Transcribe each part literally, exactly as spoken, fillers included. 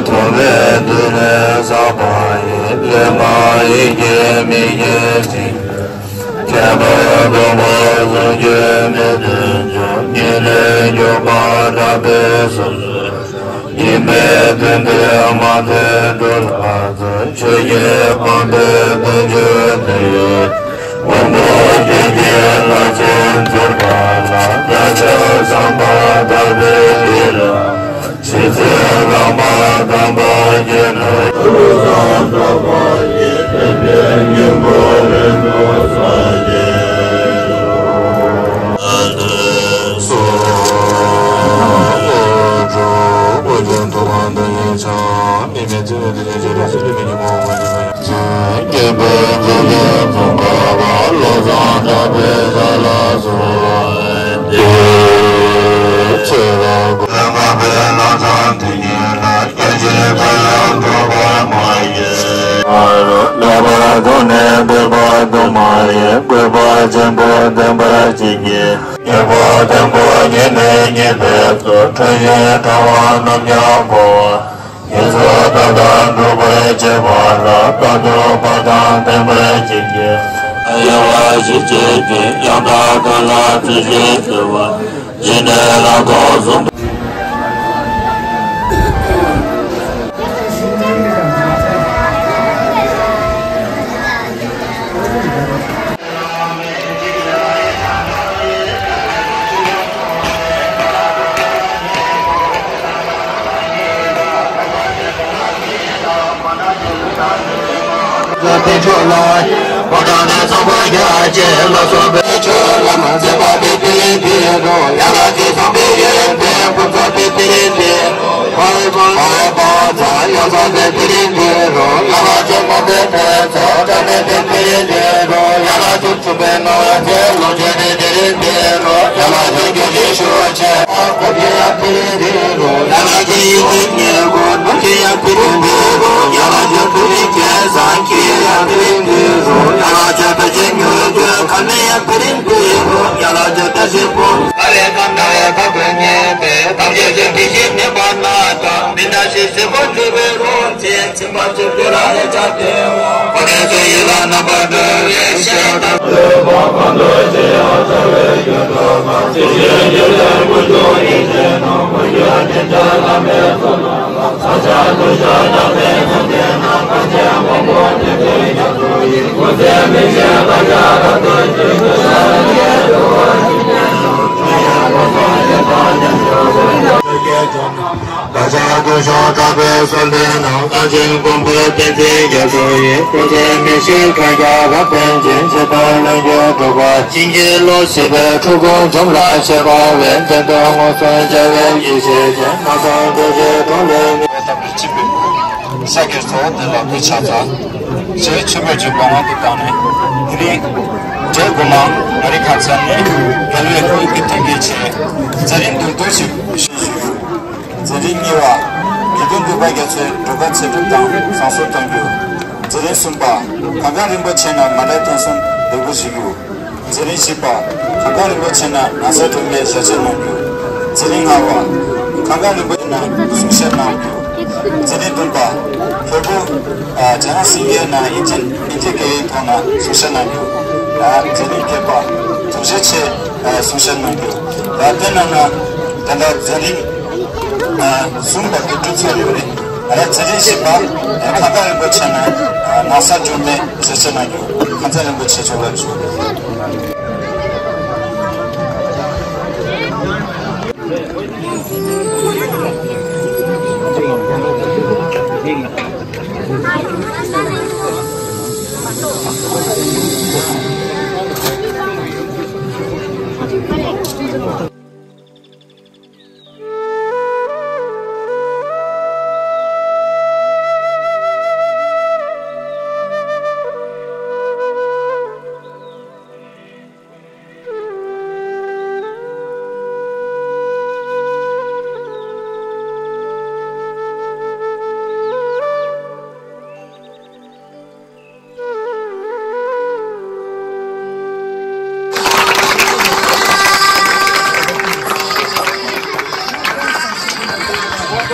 ཐོབ་པའི་དུས་ནས་བསགས་པ་ཡི་ལས་མ་ཡིན་གྱི་མི་སྐྱེ་ཞིང་། ཁྱད་པར་སྡོམ་པ་གསུམ་གྱི་མི་མཐུན་ཕྱོགས་ཉེར་ལེན་གྱུར་པ་དག་པའི་སོ་སོ་ཡིན་པའི་བདེན་པས་མ་མཐུན་འགྲོ་ལ་ཆོས་ཀྱི་དབང་པོའི་བདུན་ཅུ་དེ་ཡི་དབང་པོ་རྒྱུད་ཀྱི་བླ་ཆེན་ཐུབ་པ་ལ་བརྡ་ཆད་བསམ་པ་དག་པའི་ཡིད་ལ། ཕྱི་ཚེ་རང་དཔའ་དམ་པ་ཡིན་ན། ཐུགས་བསམ་གྲགས་པ་ཡིས་བསྟན་པའི་སྙིང་པོ་རིན་པོ་ཆེ་ཡིན། སོ། དངོས་གྲུབ་དབང་དུ་ཡོད་ཀྱང་མི་མེད་ཚེ་བའི་དུས་ཆེན་ལ་སུ་ལུས་མི་ཉིད་མོ་བ་ཉིད་ཀྱི་དགེ་འཕེལ་མཛོད་ལས་འཛོམས་དཀའ་བ་བློ་བཟང་གྲགས་པའི་ཞལ་ལ་གསོལ་འདེབས། ཚེ་རབས་ཀུན་ལ་བསྔགས་པའི་ལྷ་ཚངས་དེ་ཉིད་ལ། སྐྱེ་འཆི་ཕར་ཡང་འགྲོ་བ་མ་ཡིན་པར། ལེགས་པར་མཐོང་ནས་འདོད་པ་དུ་མ་ཡིན། བཀོད་པ་ཆེན་པོ་བདེན་པར་བྱིན་གྱིས་རློབས། ཉེས་པ་ཐེམ་པོ་ཉེས་མེད་ཉེས་པའི་ཚོགས། ཁྲོ་ཞན་ཕྲ་བ་རྣམས་ཀྱང་སྤོང་བ། ཉེས་ཚོགས་མཐའ་དག་འགྲུབ་པར་བྱེད་པ་ལ། རྟག་ཏུ་དཔའ་གདམས་བསྟེན་པར་བྱིན་གྱིས། གཡེང་བ་ཞི་བྱེད་ཅིང་ཡང་དག་དོན་ལ་བརྩོན་ཤེས་བསྐུལ་བ། སྦྱིན་གནས་ལ་དོགས་གསུམ། དཔལ་མཆོག་ལ། འོ་ད་ནི་ཚོགས་པ་རྒྱ་ཆེ་ལ་སོགས་པའི་ཆོས་ལ་མ་འཛེམ་པ་པའི་པི་ལིང་པི་རོ། ཡ་ལ་ཅི་སོགས་པའི་ཡོན་ཏན་ཀུན་རྫོགས་པའི་པི་ལིང་པི་རོ། ཧ་ལས་པ་ཧ་ལས་པ་ཚ་ཡ་ཚ་པའི་པི་ལིང་པི་རོ། ཡ་ལ་ཅི་མ་པའི་ཕན་ཚུན་བཀྲ་མེད་པའི་པི་ལིང་པི་རོ། ཡ་ལ་ཅི་འཁྲུལ་པའི་སྣང་བ་ལོག་འགྱུར་བའི་པི་ལིང་པི་རོ། ཡ་ལ་ཅི་རྒྱུ་ཅི་ཤུགས་ཆེ། ཡ་ལ་ཅི་ཡི་གེ་ཉེར་དགུ་ནོར་གྱི་ཡང་པི་རིང་པི་རོ། ཡ་ལ་ཅི་ཐུགས་རིག་སྐལ་བཟང་གི་ཡང་པི་རིང་པི་རོ། ཡ་ལ་ཅི་ཕལ་ཆེར་མྱུར་དུ་ཁ་མེད་ཡང་པི་རིང་པི་རོ། ཡ་ལ་ཅི་བཀྲ་ཤིས་པོ། ཨ་རེ་ཀམ་ན་རེ་ཁ་ཀོས་ཉེས་པའི་ཐམས་ཅད་ཀྱི་དེ་བཞིན་ཉེས་པ་ན་ད་མི་ན་ཤི་སྲིད་པ་འཁྲུལ་པའི་རོ། ཚེ་ཚེ་མ་ཚེ་དུས་ལ་ཡ་ཆ་དེ་བ། ཁོ་ནས་ཚེ་ཡི་ལ་རྣམ་པར་གྲོལ་བའི་ཤེས་རབ་དང་། བཀའ་ཕྱག་སྐུ་གཞོགས་དག་པའི་གསོལ་འདེབས་གནང་། བཀའ་ཆེན་མགོན་པོ་བསྟན་འཛིན་རྒྱ་མཚོ་ཡི། སྐུ་ཚེ་མི་ཤིགས་དྲོ་རྒྱལ་བ་བརྟན་ཅིང་། ཞི་དུལ་ལྷུན་གྱིས་གྲུབ་པ། བྱིན་གྱིས་རློབ་སྲིད་པའི་འཁྲུལ་འཁོར་འཇོམས་ལ་བྱེད་པ་བས། བདེན་དོན་མངོན་སུམ་མཇལ་བའི་ཡེ་ཤེས་ཅན། ནགས་ཚང་རྡོ་རྗེའི་གྲོང་ལས་ནི། ལྟ་བུའི་སྤྱི་པའི་ས་དགེ་ཚོ་དེ་ལ་གུས་ཕྱག་འཚལ། ཞེས་ཆོས་པའི་བརྒྱུད་པ་དབང་དུ་བཏང་ནས། དེ་རིང་བགྲེས་དགུ་མ་ང་རའི་ཁ་ཚན་ནས་དཔལ་བའི་ལྷུན་གྱིས་བསྟན་པའི་ཆེད་མཛད་རིམ་མདོར་བསྡུས་ཤིག་ཞུ་ཞུ། མཛད་རིམ་གཉིས་པ། དགེ་འདུན་འདུས་པ་རྒྱ་མཚོའི་སྒྲུབ་པ་ཚེ་སྒྲུབ་དང་བཟང་སྤྱོད་གཏོང་རྒྱུ། མཛད་རིམ་གསུམ་པ། གངས་དཀར་རིན་པོ་ཆེ་ན་མ་ལས་ཐོན་གསུམ་འདེགས་འབུལ་ཞུ་རྒྱུ། མཛད་རིམ་བཞི་པ། གངས་དཀར་རིན་པོ་ཆེ་ན་ན་བཟའ་སྒྲོལ་མའི་ཞལ་ཆད་གནང་རྒྱུ། མཛད་རིམ་ལྔ་པ། གངས་དཀར་རིན་པོ་ཆེ་ན་གསུང་བཤད་གནང་རྒྱུ། མཛད་རིམ་བདུན་པ། ལྷོ་བོད་རྒྱ་ནག་སིང་གའི་ནང་དབྱིན་ཇི་དབྱིན་ཇི་སྐད་ཡིག་ཐོག་ན་གསུང་བཤད་གནང་རྒྱུ། མཛད་རིམ་བརྒྱད་པ། དུས་ཆེན་ཆེད་གསུང་བཤད་གནང་རྒྱུ། དེ་ནང་ན་དེ་འདྲ་མཛད་རིམ་གསུམ་པ་དེ་གྲུབ་ཚར་ཡོད་རེད། ང་རང་མཛད་རིམ་བཞི་པ། གངས་དཀར་རིན་པོ་ཆེ་ན་ན་བཟའ་སྒྲོལ་མའི་ཞལ་ཆད་གནང་རྒྱུ། ཁ་ཚ་རིན་པོ་ཆེ་མཆོག་ལ་ཞུ།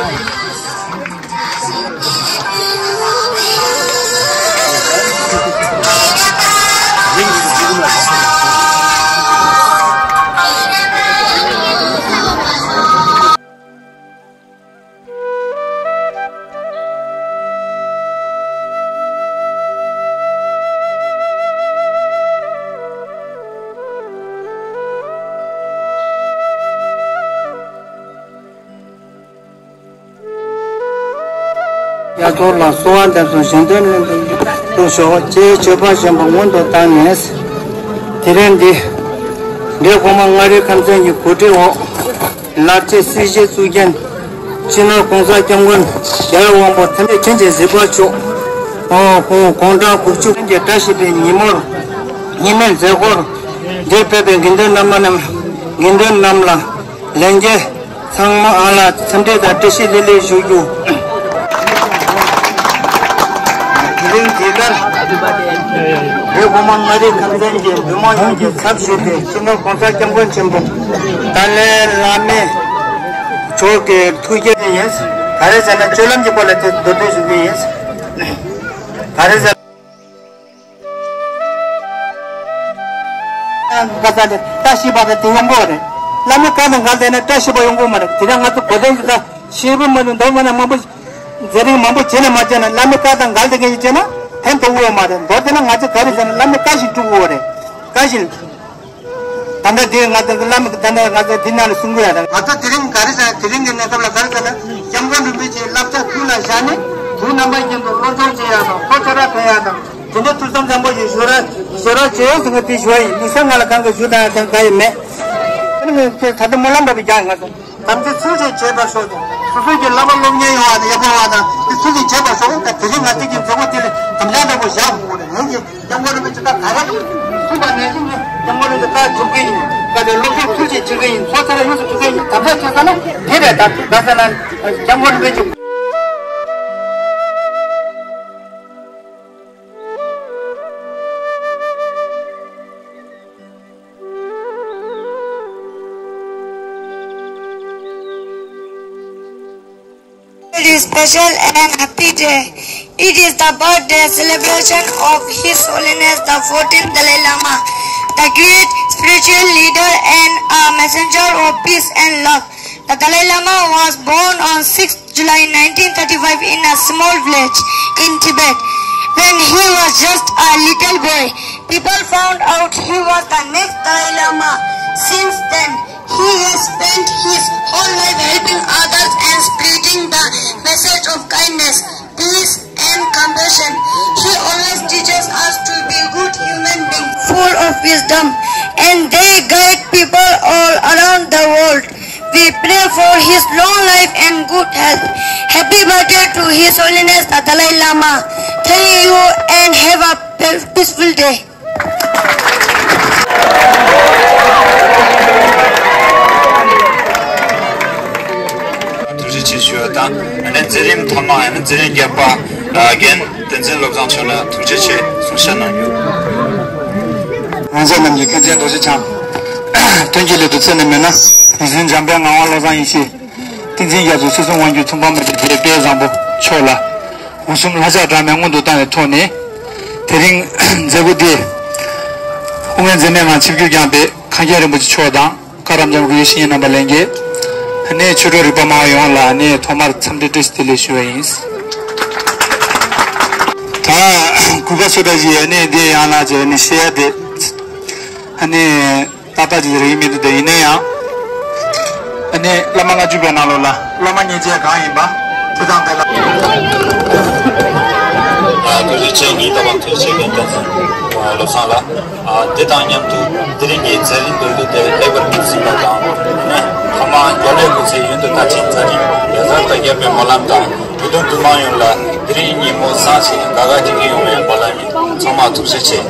དབྱར་གཙང་ལ་གསོལ་བ་འདེབས་སོ། གཞན་དོན་ལྷུན་གྱིས་འགྲུབ་ཤོག་ཅེས་མཆོད་པ་བཞེས་པ་སྔོན་དུ་བཏང་ནས། དེ་རིང་འདི་འབྲས་སྒོ་མང་མངའ་རིས་ཁམས་ཚན་གྱི་གོ་སྒྲིག་འོག་ལག་རྗེས་སྲིད་ཞིའི་གཙུག་རྒྱན་སྤྱི་ནོར་༸གོང་ས་༸སྐྱབས་མགོན་རྒྱལ་བའི་དབང་པོ་ཐམས་ཅད་མཁྱེན་ཅིང་གཟིགས་པ་མཆོག་ཁོང་དགུང་གྲངས་དགུ་བཅུ་ཀྱི་བཀྲ་ཤིས་པའི་ཉིན་མོར་ཉི་མའི་མཛད་སྒོར་འདིར་ཕེབས་པའི་དགེ་འདུན་རྣམ་པ་རྣམས་དགེ་འདུན་རྣམས་ལ་ལྷན་རྒྱས་ཚང་མ་ཨ་ལ་འཚམས་འདྲི་དང་བཀྲ་ཤིས་བདེ་ལེགས་ཞུ་རྒྱུ། དེ་རིང་འདི་ལྟར་བོད་སྒོ་མང་མངའ་རིས་ཁམས་ཚན་གྱི་འདུས་མང་ཡོངས་ཀྱི་ཚབ་ཞུས་ཏེ་སྤྱི་ནོར་༸གོང་ས་༸སྐྱབས་མགོན་ཆེན་པོ་ཏཱ་ལའི་བླ་མ་མཆོག་གི་ཐུགས་བསྐྱེད་ཡིན། ག་རེ་ཟེར་ན་སྤྱོད་ལམ་གྱི་སྐོར་ལ་དེ་མདོར་བསྡུས་ཞུ་གི་ཡིན། ག་རེ་ཟེར། བཀའ་ས་ནས་བཀྲ་ཤིས་པ་དང་དེ་ཡོང་གི་རེད། བླ་མའི་བཀའ་དང་འགལ་བསྡད་ན་བཀྲ་ཤིས་པ་ཡོང་གི་མ་རེད། དེ་རིང་ང་ཚོ་གོ་དོན་གྱི་ད་ཤེས་པ་མ་ནུས་མདོ་མ་ན་མང་པོ་མཛད་རིང་མང་པོ་བྱས་ན་མ་བྱས་ན་བླ་མའི་བཀའ་དང་འགལ་བསྡད་མཁན་ཞིག་བྱས་ན་ཕན་ཐོགས་ཡོད་མ་རེད། མདོར་བསྡུས་ན་ང་ཚོ་ག་རེ་ཟེར་ན་བླ་མའི་བཀའ་བཞིན་སྒྲུབ་དགོས་རེད། བཀའ་བཞིན། ད་ལྟ་དེ་ང་ཚོ་གི་བླ་མ་གི་ད་ལྟ་ང་ཚོ་འདི་ནང་ལ་གསུང་གི་ཡ་དང་། ང་ཚོ་དེ་རིང་ག་རེ་ཟེར་དེ་རིང་གི་གནས་སྐབས་ལ་ག་རེ་ཟེར་ན་༸སྐྱབས་མགོན་རིན་པོ་ཆེའི་བསླབ་བྱ་ཐུགས་ལ་བཞག་ནས་དུས་རྣམ་པ་ཀུན་ཏུ་བློ་སྦྱོང་བྱེད་ཡ་དང་ལྷོ་ཕྱོགས་ར་ཐོན་ཡ་དང་། དེ་འདྲའི་ཐུགས་བསམ་བཟང་པོ་ཞིག་ཞུ་ར་ཞུ་ར་བྱེད་ཡོད་ཟེར་ནས་དེ་ཞུ་བ་ཡིན། དམིགས་བསལ་ང་ལ་གང་གི་ཞུ་དང་ཡང་དང་ག་ཡི་མེད། ཨ་ནི་ངས་ད་ལྟ་སྨོན་ལམ་འདྲ་པོ་རྒྱག་ང་ཚོ་དམ་ཚིག་ཚུལ་བཞིན་བྱེད་པར་ཤོག་ཅིང་། སོ་སོའི་གི་བསླབ་པ་སློབ་གཉེར་ཡོང་བ་དང་ཡག་པོ་ཡོང་བ་དང་དེ་ཚུལ་བཞིན་བྱེད་པར་ཤོག་ད་དེ་རིང་ང་ཚོ་གི་མཛད་སྒོ་དེ་ལ་དམ་བཅའ་འདྲ་པོ་བཞག་དགོས་རེད། ངས་ཀྱི་༸སྐྱབས་མགོན་རིན་པོ་ཆེ་ད་ག་རེ་གསུངས་པ་ནང་བཞིན་ངས་༸སྐྱབས་མགོན་རིན་པོ་ཆེ་ད་སྒྲུབ་ཀྱི་ཡིན། ད་ལྟའི་སློབ་སྦྱོང་ཚུལ་བཞིན་བྱེད་ཀྱི་ཡིན། ཚོགས་ཚར་ཡོངས་སུ་གྲུབ་ཀྱི་ཡིན། དམ་བཅའ་ཐོབ་ས་ན་དེ་རེད། ད་ད་ས་ན་༸སྐྱབས་མགོན་རིན་པོ་ཆེ། It is special and happy day. It is the birthday celebration of His Holiness the fourteenth Dalai Lama, the great spiritual leader and a messenger of peace and love. The Dalai Lama was born on sixth July nineteen thirty-five in a small village in Tibet. When he was just a little boy, people found out he was the next Dalai Lama. Since then, he has spent his whole life helping others and spreading the message of kindness, peace, and compassion. He always teaches us to be good human beings, full of wisdom, and they guide people all around the world. We pray for his long life and good health. Happy birthday to His Holiness the Dalai Lama. Thank you and have a pe- peaceful day. ཐུགས་རྗེ་ཆེ་ཞུ་བ་དང་། ཨ་ནི་མཛད་རིམ་ཐོག་མ་ཨ་ནི་མཛད་རིམ་བརྒྱད་པ་རྒན་བསྟན་འཛིན་བློ་བཟང་མཆོག་ལ་ཐུགས་རྗེ་ཆེ་གསུང་བཤད་གནང་རྒྱུ། ང་ཚོ་རྣམས་ཀྱི་སྐལ་ཆེན་རྡོ་རྗེ་འཆང་། དོན་གྱི་སླད་དུ་བརྩད་ནས་མེད་ན། རིག་འཛིན་འཇམ་དཔལ་ངག་དབང་བློ་བཟང་ཡེ་ཤེས། བསྟན་འཛིན་རྒྱ་མཚོ། སྲིད་གསུམ་དབང་སྒྱུར་མཚུངས་པ་མེད་པའི་རྗེ་དཔལ་བཟང་པོ་མཆོག་ལ། སྒོ་གསུམ་ལྷ་ཕྱག་འདྲ་མིན་སྔོན་དུ་བཏང་བའི་ཐོག་ནས། དེ་རིང་མཛད་སྒོ་འདི་དབུ་མའི་མཛད་མེད་ངང་ཆིབས་བསྒྱུར་བསྐྱངས་པའི་ཁ་སྐྱབས་རིན་པོ་ཆེ་མཆོག་དང་། བཀའ་རབ་འབྱམས་སྐུ་ཡི་བཤེས་གཉེན་རྣམ་པ་ལྷན་རྒྱས། ཨ་ནི་ཆོས་གྲོགས་རིག་པ་སྨྲ་བ་ཡོངས་ལ་ཨ་ནི་ཐོག་མར་འཚམས་འདྲི་བཀྲ་ཤིས་བདེ་ལེགས་ཞུ་བ་ཡིན། ད་གུས་པ་ཚོ་འདྲ་ཞིག་ཨ་ནི་འདི་ཡང་ལ་ཅེ་ཨ་ནི་བཤད་ཡ་དེ་ཨ་ནི་ཏག་ཏག་ཅིག་རེད་མི་འདུག་དེ་ཡིན་ན་ཡང་ཨ་ནི་བླ་མ་ལྔ་བཅུ་པའི་ནང་ལོགས་ལ་བླ་མ་མཉེས་བྱེད་གང་ཡིན་པ་དེ་དང་དེ་ལ། ཐུགས་རྗེ་ཆེ། ངའི་ལྟ་བ་ཐུགས་རྗེ་ཆེ་མཁན་བསྟན་འཛིན་བློ་བཟང་ལགས། དེ་དང་མཉམ་དུ་དེ་རིང་གི་མཛད་རིམ་མདོར་བསྡུས་དེ་ལེགས་པར་ཕུལ་ཟིན་པ་དང་། ཐ་མ་རྒྱལ་བའི་སྐུ་ཚེ་ཡུན་དུ་དར་ཞིང་མཛད་རིམ་ལེགས་པར་དར་རྒྱས་པའི་སྨོན་ལམ་དང་། བོད་དོན་འདུས་མང་ཡོངས་ལ་དེ་རིང་ཉིན་མོ་བཟང་ཞིང་དགའ་དགའ་སྐྱིད་སྐྱིད་ཡོང་བའི་སྨོན་ལམ་ཡིན། ཚང་མ་ཐུགས་རྗེ་ཆེ།